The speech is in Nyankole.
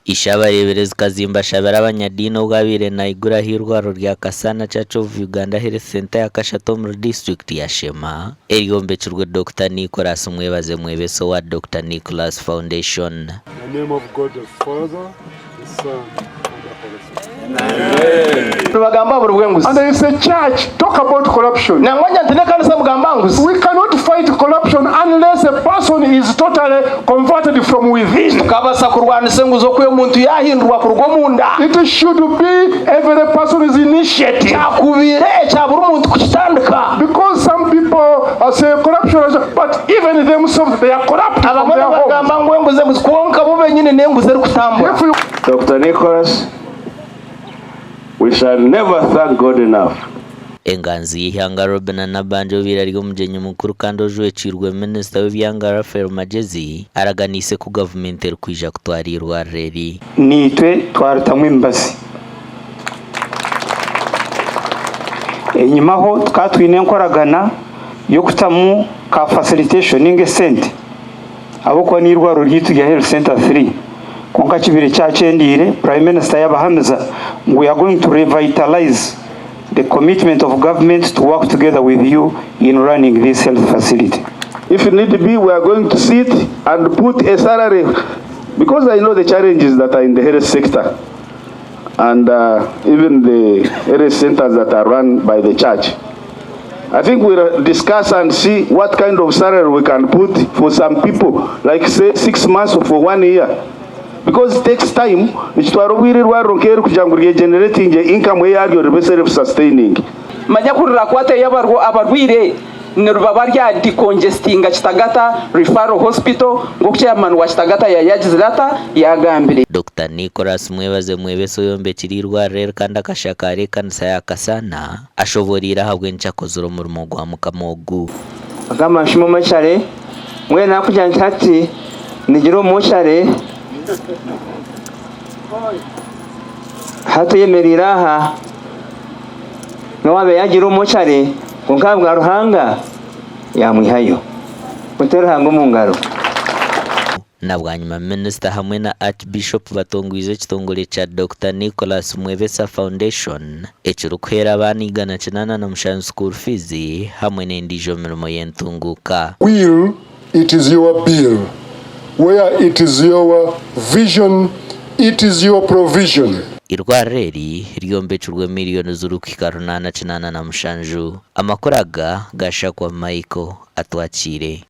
Ishe abareeberezi Kazimba ashabire abanyadiini obu abaire naiguraho eirwariro rya Kasana Church of Uganda Health Centre yakashatu omuri disiturikiti ya Sheema eryombekirwe Dokita Nicholas Mwebaze Mwebesa owa Dokita Nicholas Foundation. In the name of God the Father, the Son, and the Holy Spirit. Nibagamba aha buri bw'enguzi. And there is a church, talk about corruption. Nangwa ngira nti n'ekanisa mugamba aha nguzi. We cannot fight corruption unless a person is totally converted from within. Tukabaasa kurwanisa enguzi okwiha omuntu yaahindurwa kuruga omunda. It should be every person's initiative. Kyakubaire ekya buri muntu kukitandika. Because some people say corruption, but even themselves they are corrupt from Abamwe their homes. nibagamba ngu enguzi enguzi kwonka bo benyini n'enguzi erikutambura. If you Dokita Nicholas, we shall never thank God enough. Enganzi y'eihanga Robinah Nabbanja obaire ari omugyenyi mukuru kandi ojwekiirwe minisita w'ebyanga Raphael Magyezi araganiise ku gavumenti erikwija kutwara eirwariro eri. Naitwe twarutamu emibazi. Enyimaho tukaba twine enkoragana y'okutamu ka facilitation ninga esente ahabw'okuba n'eirwariro ryaitu rya Health Centre 3 kwonka kibire kyakyendeire Prime Minister yabahamiza ngu we are going to revitalize the commitment of government to work together with you in running this health facility. If need be we are going to sit and put a salary because I know the challenges that are in the health sector and even the health centers that are run by the church. I think we'll discuss and see what kind of salary we can put for some people, like say 6 months or for one year. Because it takes time, nikitwara obwire irwariro nk'eri kugira ngu ryegeneratinge income eyaryo ribe self sustaining. Manya ku rirakwate abarwaire niribaba rya decongestinga Kitagata Referral Hospital nk'oku chairman wa Kitagata yayagizire ata yagambire. Dokita Nicholas Mwebaze Mwebesa oyombekire eirwariro eri kandi akashakaara ekanisa ya Kasana ashoboreire ahabw'enki akozire omurimo gwa Mukama ogu. Agamba nshuma omochare mbwenu nakugira nti hati nigira omumochare hati oyemereire aha n'owabaire yagira omumochare kwonka ahabwa Ruhanga yamwihayo. Mute Ruhanga omu ngaro. Na bwanyima Minisita hamwe na Archbishop batongwize ekitongore kya Dokita Nicholas Mwebesa Foundation ekirikuheera abaana 807 school fees hamwe n'endiijo mirimo y'entunguuka. Will it is your bill, where it is your vision, it is your provision. Eirwariro eri ryombekirwe miriyoni zirikuhika 887. Amakuru aga gashakwa Michael Atwakiire.